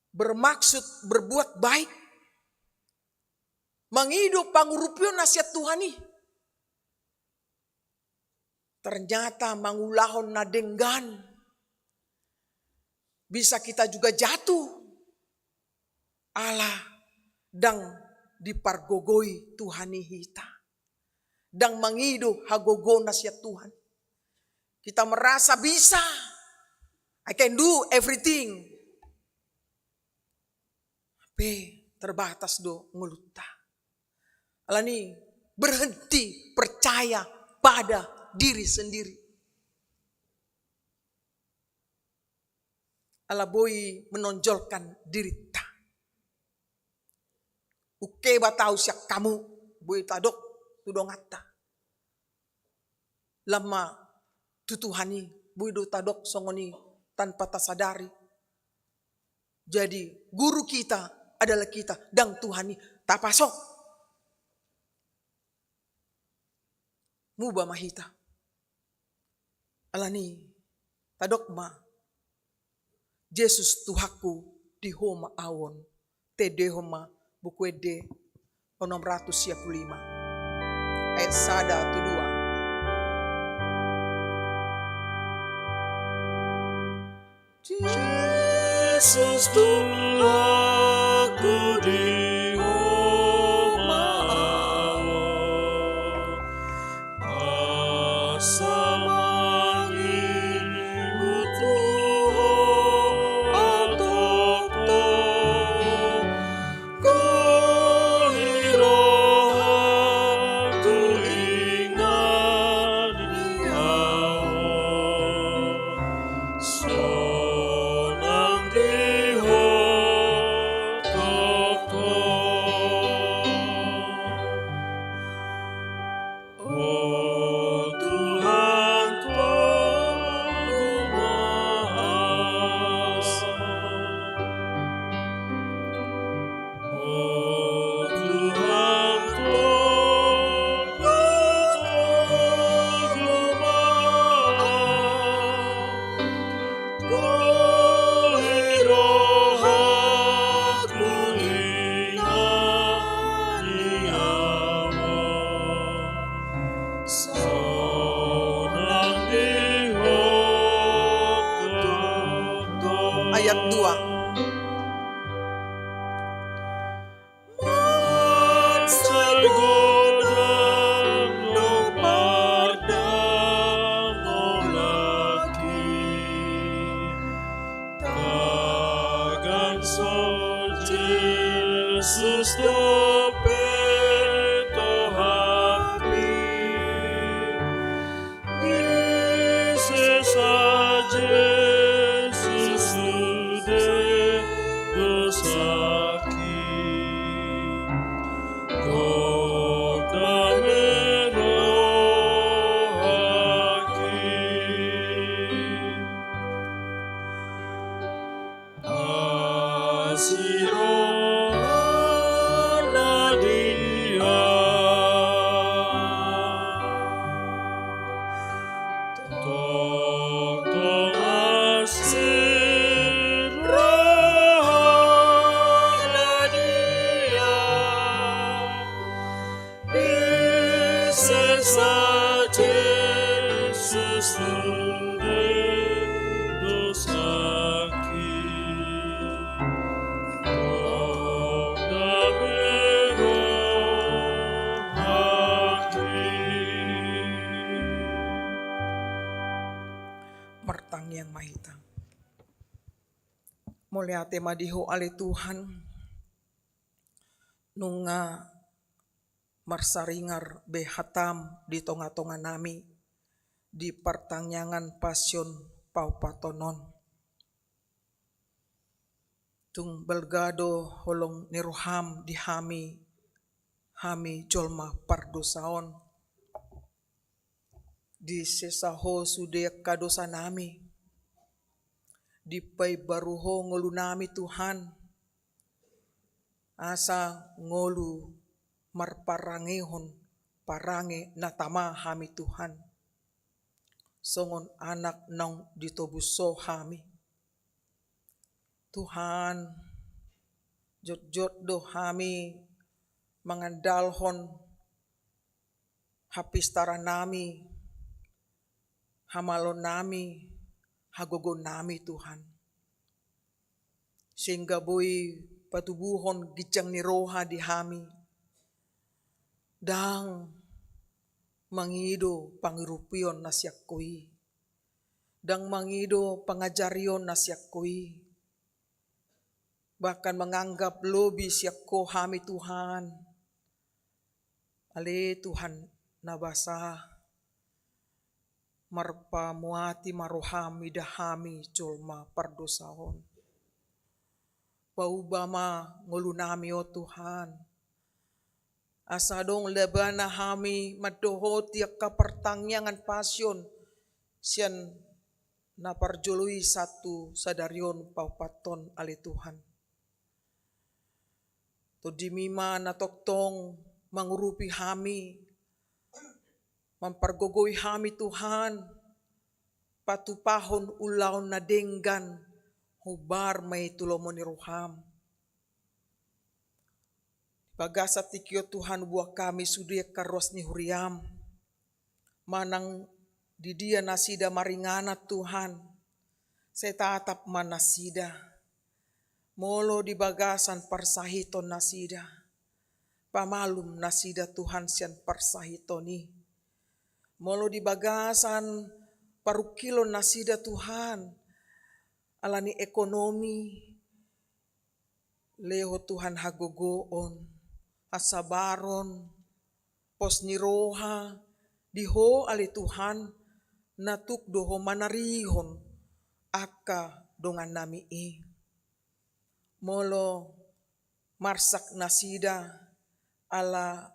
Bermaksud berbuat baik, mangido pangurupion na sian Tuhan i. Ternyata mangulahon na denggan, bisa kita juga jatuh. Ala ndang dipargogoi Tuhan i hita. Ndang mangido hagogoon na sian Tuhan. Kita merasa bisa. I can do everything. Hape terbatas do ngolunta. Alani berhenti percaya pada diri sendiri. Ala boi menonjolkan dirinta. Ungkebet au sian hamu, boi tadok tu donganta. Lam ma tu Tuhan i, boi do tadok songon i tanpa tasadari. Jadi guru kita adalah kita, ndang Tuhan i. Tapaso. Muba ma hita. Alani, tadok ma: Jesus Tuhanku, di Ho ma au on. Tendehon ma Buku Ende onom ratus sia pulu lima, ayat sada tu dua. Jesus Tuhanku, di Ho ma au on. Asa mangihuthon Ho au tongtong, gori rohangku inganan di Ho. Sonang di Ho tongtong. O Tuhan, togu ma au. O Tuhan, togu, togu ma au. Gori rohangku inganan di Ho. Sonang di Ho tongtong. Ayat dua. Mansai godang do pardenggan laki, tagan so Jesus dope tohapi. Disesa Jesus sude dosaki, gok dame rohangki. Asi rohana di Ho. Tongtong asi rohana di Ho. Disesa Jesus sude dosaki, gok dame rohangki. Martangiang ma hita. Mauliate ma di Ho ale Tuhan, nunga marsaringar be hataM di tonga-tonga nami di partangiangan Pasion paopaton on. Tung balga do holong ni rohaM di hami, hami jolma pardosa on. Disesa Ho sude angka dosa nami. Dipaimbaru Ho ngolu nami, Tuhan, asa ngolu marparangehon parange na tama hami, Tuhan, songon anak naung ditobus Ho hami. Tuhan, jotjot do hami mangandalhon hapistaran nami, hamaloon nami, hagogoon nami, Tuhan. Sehingga boi patubuhon ginjang ni roha di hami. Ndang mangido pangirupion na sian Ho i. Ndang mangido pangajarion na sian Ho i. Bahkan manganggap lobi sian Ho hami, Tuhan. Ale Tuhan na basa, marpamuati ma rohaM mida hami jolma pardosa on. Pauba ma ngolu nami on, Tuhan. asa adong lebana hami mandohoti angka partangiangan pasion sian na parjolo i sahat tu sadari on paopathon, ale Tuhan. Tondimi ma na tongtong mangurupi hami, mampargogoi hami Tuhan, patupahon ulaon na denggan, hombar ma i tu lomo ni roham. Di bagasan tingki on Tuhan, huboan hami sude angka ruas ni huriam. Manang di dia nasida maringanan Tuhan, sai tatap ma nasida. Molo di bagasan parsahiton nasida, pamalum nasida Tuhan sian parsahiton i. Molo di bagasan parungkilon nasida Tuhan, ala ni ekonomi, lehon Tuhan hagogoon, hasabaron, pos ni roha di Ho, ale Tuhan, na tuk do Ho manarihon angka dongannami i. Molo marsak nasida ala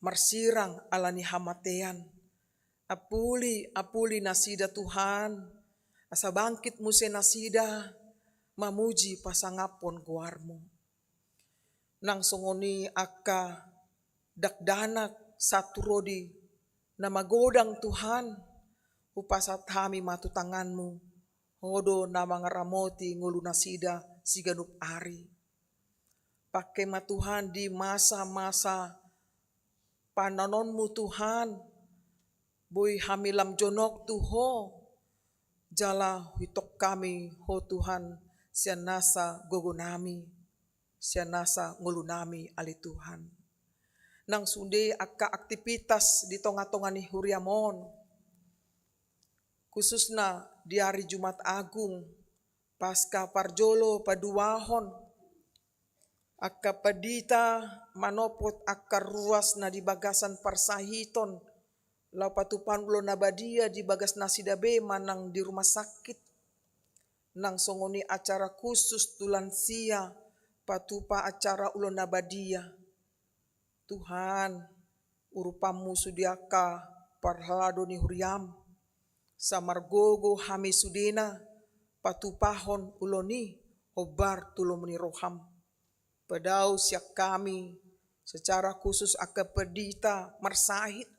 marsirang ala ni hamatean, apuli, apuli nasida Tuhan, asa bangkit muse nasida mamuji pasangaphon goarmu. Nang songon i angka dakdanak sahat tu rodi na magodang Tuhan, hupasahat hami ma tu tanganmu, Ho do na mangaramoti ngolu nasida siganup ari. Pangke ma Tuhan di masa-masa panaononmu Tuhan, boi hami lam jonok tu Ho, jala huitong hami Ho Tuhan, sian nasa gogonami, sian nasa ngolunami ale Tuhan. Nang sude angka aktivitas di tonga-tonga ni huriam on, khususna di ari Jumat Agung, Paskah parjolo paduahon, angka pandita manopot angka ruas na di bagasan parsahiton, laho patupahon ulaon na badia di bagas nasida be manang di rumah sakit. Nang songon i acara khusus tu lansia, patupa acara ulaon na badia. Tuhan, urupanmu sude angka parhalado ni huriam, sai margogo hami sudena patupahon ulaon i hombar tu lomo ni roham. Padao sian hami secara khusus angka pandita marsahit,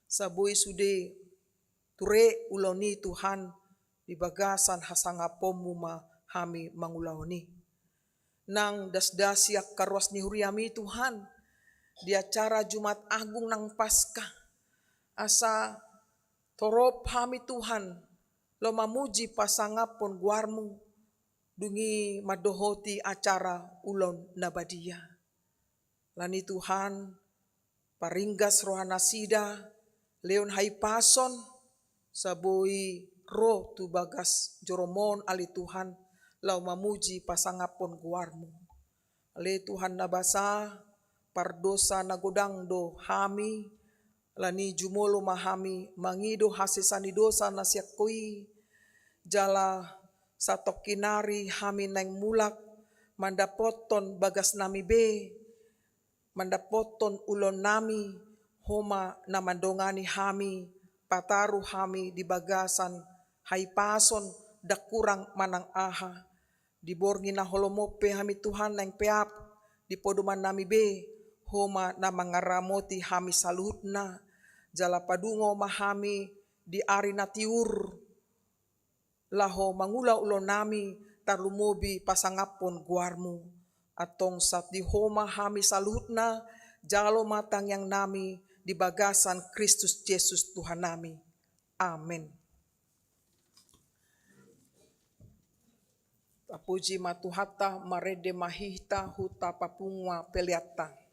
sai boi sude ture ulaon i Tuhan, di bagasan hasangaponmu ma hami mangulahon i. Nang dasdasi angka ruas ni huriam i Tuhan, di acara Jumat Agung nang Paskah, asa torop hami Tuhan, laho mamuji pasangaphon goarmu, dung i mandohoti acara ulaon na badia. Alani Tuhan, paringgas roha nasida, lehon hahipason, sai boi ro tu bagas joroMon ale Tuhan, laho mamuji pasangaphon goarmu. Ale Tuhan na basa, pardosa na godang do hami, alani jumolo ma hami mangido hasesaan ni dosa na sian Ho i, jala satongkin ari hami naeng mulak mandapothon bagasnami be, mandapothon ulaonnami, Ho ma na mandongani hami, pataru hami di bagasan hahipason, ndang kurang manang aha. Di borngin na holom on pe hami Tuhan naeng peap, di podomannami be, Ho ma na mangaramoti hami saluhutna, jala padungo ma hami di ari na tiur, laho mangula ulaonnami tarlumobi pasangaphon goarmu. Antong sahat di Ho ma hami saluhutna, jalo ma tangiangnami di bagasan Kristus Jesus Tuhannami. Amen. Tapuji ma Tuhanta, marende ma hita huta papungu ma peleanta.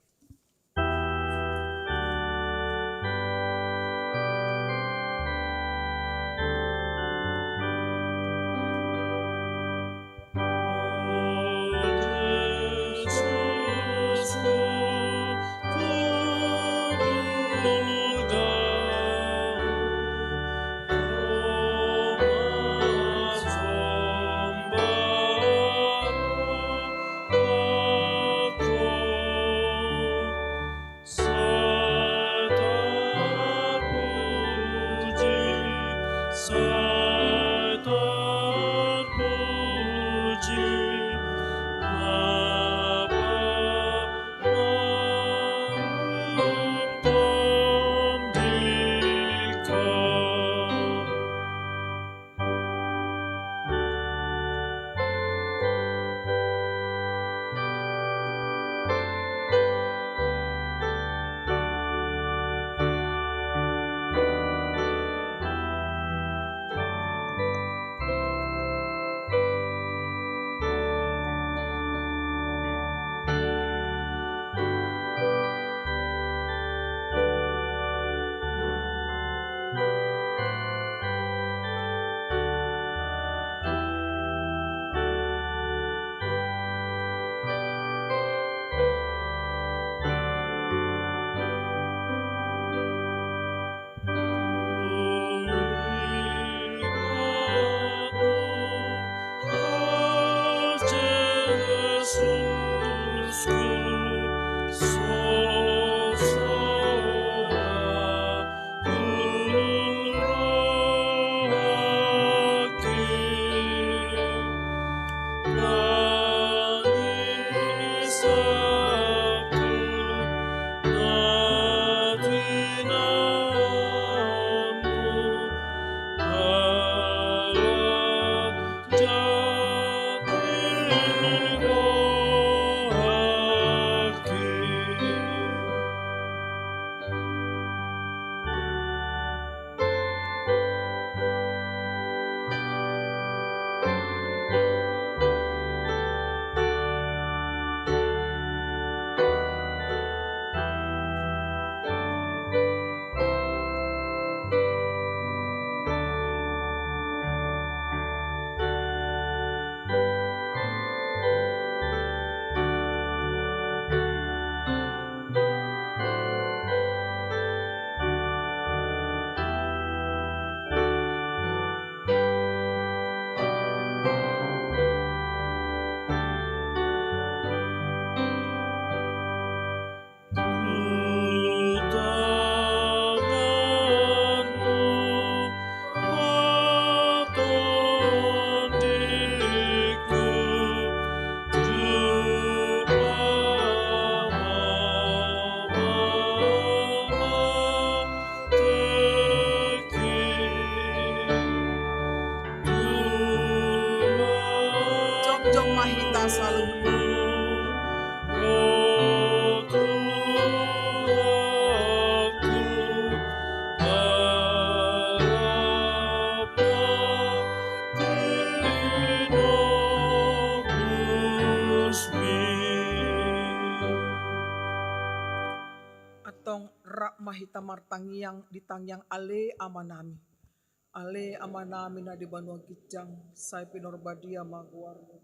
Saluhutna. Antong rap ma hita martangiang di tangiang Ale Amanami. Ale Amanami na di banua ginjang, sai pinarbadia ma goarmu.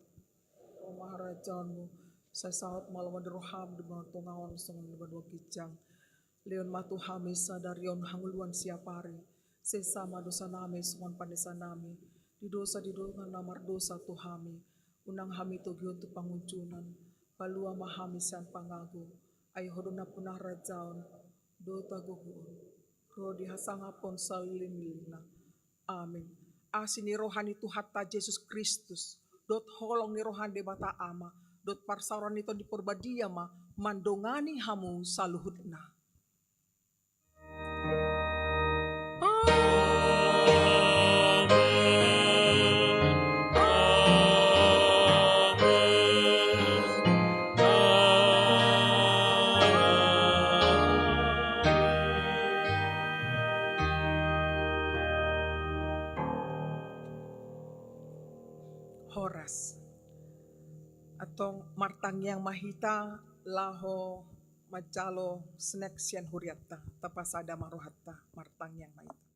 Ro ma harajaonmu, sai saut ma lomo ni roham di banua tonga on songon di banua ginjang. Lehon ma tu hami sadari on hangoluan siapari. Sesa ma dosanami songon panesanami di dosa ni dongan na mardosa tu hami. Unang hami togihon tu pangunjunan, palua ma hami sian pangago. Ai Ho do nampuna harajaon dohot hagogoon, ro di hasangapon saleleng ni lelengna. Amin. Asi ni roha ni Tuhanta Jesus Kristus dohot holong ni roha ni Debata Ama dohot parsaoran ni Tondi Parbadia ma mandongani hamu saluhutna. Horas. Antong martangiang ma hita laho manjalo snack sian hurianta. Tapasada ma rohanta, martangiang ma hita.